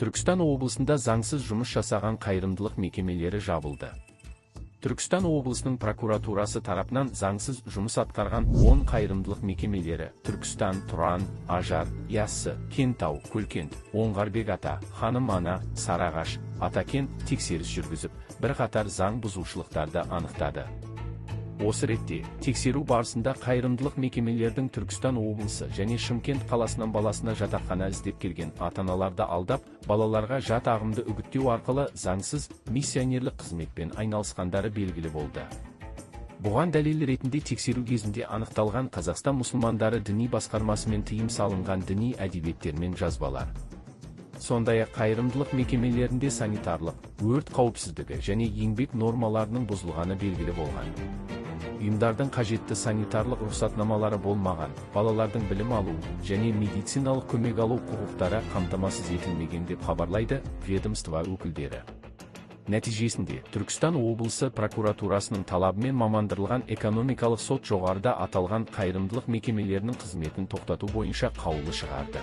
Түркістан облысында заңсыз жұмыс жасаған қайырымдылық мекемелері жабылды. Түркістан облысының прокуратурасы тарапынан заңсыз жұмыс атқарған 10 қайырымдылық мекемелері Түркістан, Тұран, Ажар, Яссы, Кентау, Көлкент, Оңғарбек ата, Ханым ана, Сарыағаш, Атакент тексеріс жүргізіп, бірқатар заң бұзушылықтарды анықтады. Осы ретте, тексеру барысында қайырымдылық мекемелердің Түркістан облысы және Шымкент қаласынан баласына жатақхана іздеп келген ата-аналарды алдап, балаларға жат ағымды үгіттеу арқылы заңсыз миссионерлік қызметпен айналысқандары белгілі болды. Бұған дәлел ретінде тексеру кезінде анықталған Қазақстан мұсылмандары діни басқармасымен тыйым салынған діни әдебиеттер мен жазбалар. Сондай-ақ қайырымдылық мекемелерінде санитарлық, өрт қауіпсіздігі және еңбек нормаларының бұзылғаны белгілі болған. Ұйымдардың қажетті санитарлық рұқсатнамалары болмаған, балалардың білім алу және медициналық көмек алу құқықтары қамтамасыз етілмеген деп хабарлайды ведомство өкілдері. Нәтижесінде, Түркістан облысы прокуратурасының талабымен мамандырылған экономикалық сот жоғарыда аталған қайырымдылық мекемелерінің қызметін тоқтату бойынша қаулы шығарды.